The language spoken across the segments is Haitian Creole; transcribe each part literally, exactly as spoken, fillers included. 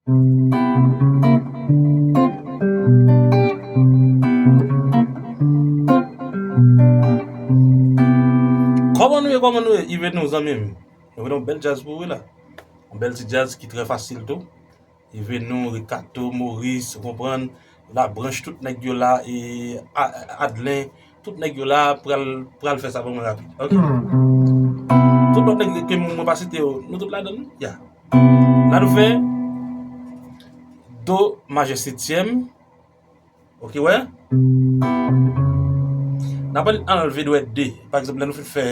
Kòman nou ye, kòman nou ye? Ive nou, zanmi m. Nou gen yon bèl djaz pou ou la. Yon bèl ti djaz ki trè fasil tou. Ive nou, Ricardo, Maurice, ou konprann? Labranch, tout nèg yo la, e A-, Adlen, tout nèg yo la pral, pral fè sa pou mwen rapid. Ok? Tout lòt nèg ke mwen pa site yo, nou tout ladan l? Ya. La nou fè do majè setyèm. Ok, wè. N ap anlve dwèt de. Pa egzanp, lè nou fin fè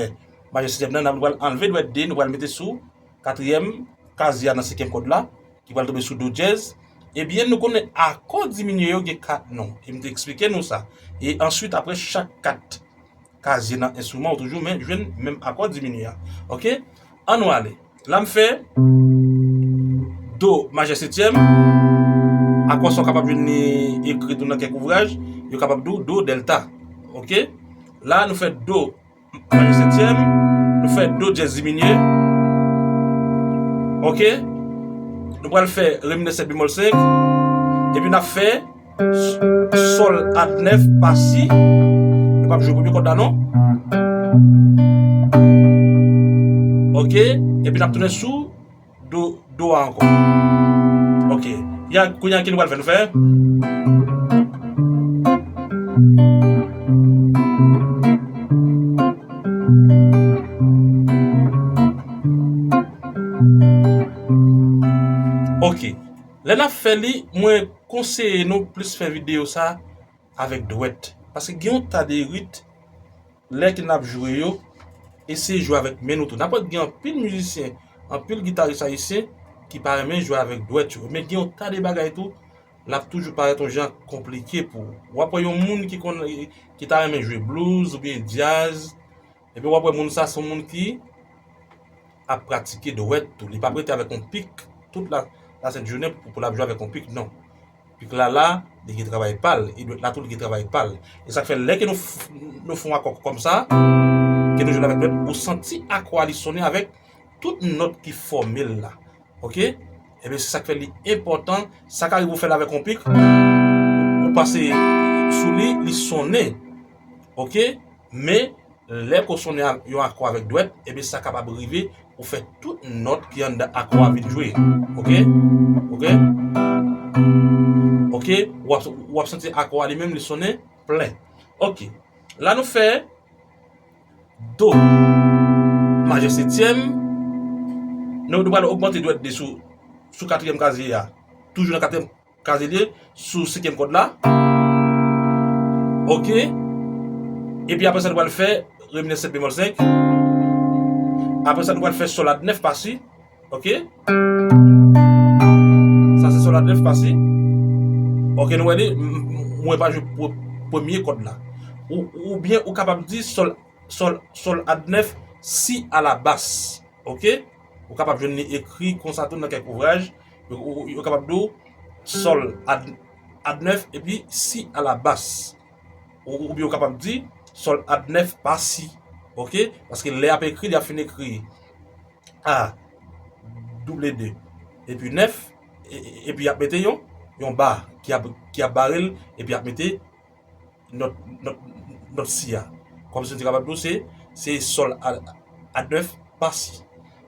majè setyèm nan, n ap pral anlve dwèt de, nou pral mete sou katriyèm kazye a nan senkyèm kòd la, ki pral tonbe sou do dyèz. Ebyen, nou konnen akò diminye yo gen kat non. E m te eksplike nou sa. E answit, apre chak kat kazye nan enstriman, ou toujou men, jwenn menm akò diminye a. Ok? An nou ale. La m fè do majè setyèm. Akò sa w kapab jwenn li ekri tou nan kèk ouvraj. Yo kapab di w do dèlta. Ok? La, nou fè do majè setyèm. Nou fè do dyèz diminye. Ok? Nou pral fè re minè sèt bemòl senk. Epi n ap fè s-, sòl a nèf pa si. Nou p ap jwe premye kòd la non. Ok? Epi n ap tounen sou do, do a ankò. Ok. Ya, kounye a ki nou pral fè? Nou fè. Ok. Lè n ap fè li, mwen konseye nou plis fè videyo sa avèk dwèt. Paske gen yon ta de rit, lè ke n ap jwe yo, eseye jwe avèk men nou tou. N ap wè gen anpil mizisyen, anpil gitaris ayisyen ki pa renmen jwe avèk dwèt yo. Men gen yon ta de bagay tou, l ap toujou parèt yon jan konplike pou ou. W ap wè yon moun ki konn, ki ta renmen jwe blues oubyen djaz, epi w ap wè moun sa se yon moun ki ap pratike dwèt tou. Li p ap rete avèk yon pik tout la, lasent jounen pou, pou l ap jwe avèk yon pik, non. Pik la la, li gen travay pa l, e dwèt la tou, li gen travay pa l. E sa k fè lè ke nou f-, nou fè yon akò kòm sa, ke nou jwe avèk dwèt, ou santi akò a li sonnen avèk tout nòt ki fòme l la. Ok? Ebyen, se sa k fè li enpòtan. Sa ka rive ou fè l avèk yon pik, ou pase sou li, li sonnen. Ok? Men, lè ke w sonnen a-, yon akò avèk dwèt, ebyen, sa kapab rive ou fè tout nòt ki anndan akò a vin jwe. Ok? Ok? Ok? W ap, w ap santi akò a li menm, li sonnen plen. Ok. La, nou fè do majè setyèm. Nou, nou pral ogmante dwèt de sou, sou katriyèm kazye a. Toujou nan katriyèm kazye li sou senkyèm kòd la. Ok. Epi apre sa, nou pral fè re minè sèt bemòl senk. Apre sa, nou pral fè sòl a nèf pa si. Ok. Sa se sòl a nèf pa si. Ok, nou wè li, m-, m-, mwen pa jwe pre-, premye kòd la. Ou, oubyen ou kapab di sòl, sòl, sòl a nèf si a la bas. Ok. Ou kapab jwenn li ekri konsa tou nan kèk ouvraj. Yo, yo, yo kapab di w sòl a, a nèf epi si a la bas. Ou, oubyen ou kapab di sòl a nèf pa si. Ok? Paske lè y ap ekri, y ap fin ekri A, double de, epi nèf, e, e, epi y ap mete yon, yon ba ki ap, ki ap bare l, epi y ap mete nòt, nòt, nòt si a. Kòmsi nou te kapab di w se, se sòl a, a nèf pa si.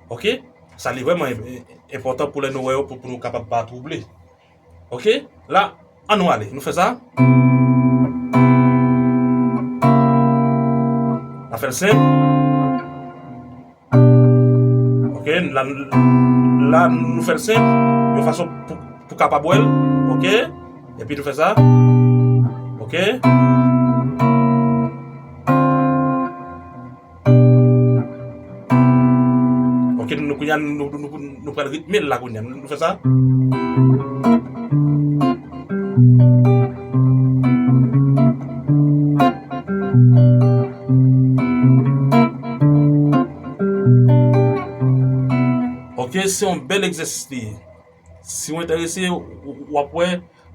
Ok? Sa li vrèman en-, en-, enpòtan pou lè nou wè yo, pou, pou nou kapab pa twouble. Ok? La, ann nou ale. Nou fè sa. N a fè l senp. Ok, la, la, nou fè l senp, yon fason pou, pou kapab wè l. Ok, epi nou fè sa. Ok. Ok, nou, kounye a, nou, nou, nou, nou pral ritme l la, kounye a. Nou, nou fè sa. Ok, se yon bèl egzèsis li ye. Si w enterese, w, w ap wè,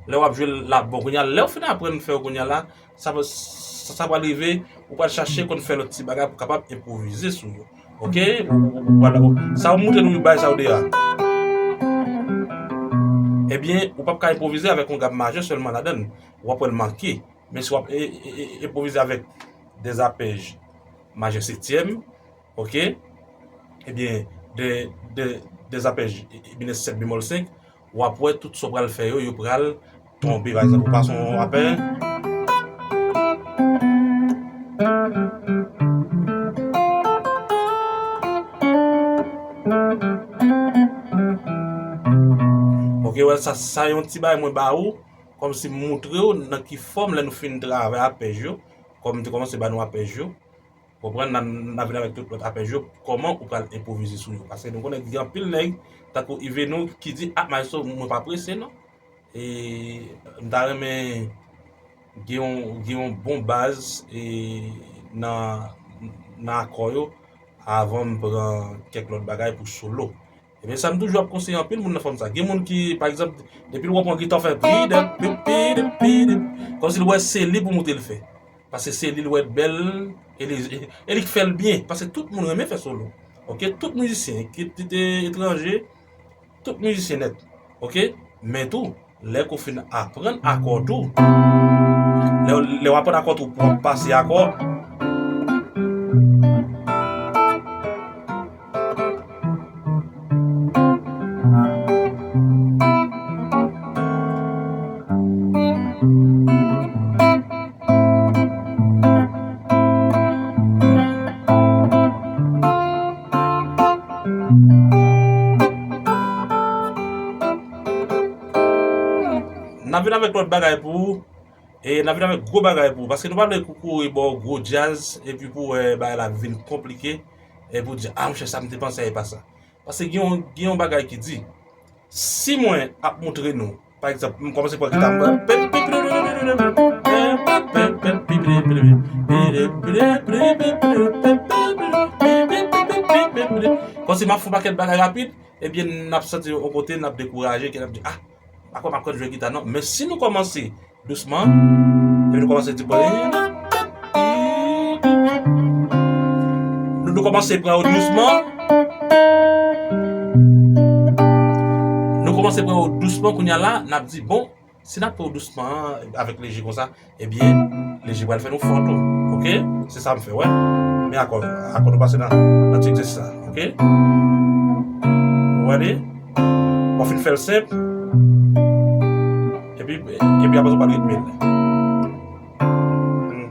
lè w ap jwe l la bon. Kounye a, lè w fin aprann fè yo kounye a la, sa, sa, sa pral rive, ou pral chache konn fè lòt ti bagay pou kapab enpwovize sou yo. Ok? Ou, ou, ou pral, sa w montre nou yo bay sa yo deja. Ebyen, ou p ap ka enpwovize avèk yon gam majè sèlman ladan l. W ap wè l manke. Men si w ap e, e, e, enpwovize avèk dè zapèj majè setyèm, oke? Ebyen, dè, dè, dè zapèj minè sèt bemòl senk, w ap wè tout sa w pral fè yo, yo pral tonbe. Pa egzanp, ou pase yon apè. Oke, wè, sa, sa yon ti bagay mwen ba ou, kòmsi m moutre w nan ki fòm lè nou fin travay apèj yo, kòm m te kòmanse ba nou apèj yo. Konprann, n a, n a vin avèk tout lòt apèj yo, kòman ou pral enpwovize sou yo. Paske nou konnen gen anpil nèg, tankou Yvenou, ki di, "Ah, maestro, mwen pa prese, non." E m ta renmen gen yon, gen yon bon baz, e nan, nan akò yo, avan m pran kèk lòt bagay pou solo. Ebyen, sa m toujou ap konseye anpil moun nan fòm sa. Gen moun ki, pa egzanp, depi l wè w pran gita, w fè pidip, pidip, pidip, kòmsi l wè se li pou moute l fè. Paske se li l wè bèl, e li, e li k fè l byen. Paske tout moun renmen fè solo. Oke? Tout mizisyen, kit li te etranje, tout mizisyen nèt. Oke? Men tou, lè ke w fin aprann akò tou, lè, lè w aprann akò tou, pou w ap pase akò. N ap vin avèk lòt bagay pou ou. E n ap vin avèk gwo bagay pou ou. Paske nou pa vle kou-, kouri ba w gwo djaz, epi pou w wè bagay la vin konplike, epi w di, "Ah, monchè, sa m te panse a, e pa sa." Paske gen yon, gen yon bagay ki di, si mwen ap moutre nou, pa egzanp, m kòmanse pran gita, m pran, kòmsi m ap fè yon pakèt bagay rapid, ebyen, n ap santi yon kote, n ap dekouraje, ke n ap di, "Ah, pa kwè m ap konn jwe gita, non." Men si nou kòmanse dousman, epi nou kòmanse ti pran. Nou, nou kòmanse pran yo dousman. Nou kòmanse pran yo dousman, kounye a la, n ap di, bon, si n ap pran yo dousman, avèk leje konsa, ebyen, leje pral fè nou fò tou. Oke? Se sa m fè, wè. Men akò, akò nou pase nan, nan ti egzèsis sa, oke? Ou wè li? W ap fin fè l senp. Epi, epi apre sa, w pral ritme l. Hmm.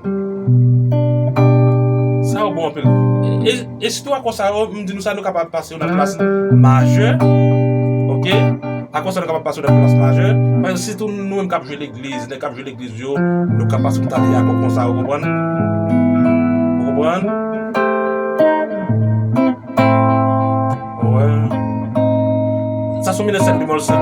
Sa yo bon anpil. E, e sitou akò sa yo, m di nou sa, nou kapab pase yo nan plas majè. Oke? Akò sa, nou kapab pase yo nan plas majè. Paske sitou nou menm k ap jwe legliz, nèg k ap jwe legliz yo, nou ka pase pou tande akò konsa, ou konprann? Ou konprann? Wè. Sa se yon minè sèt bemòl senk.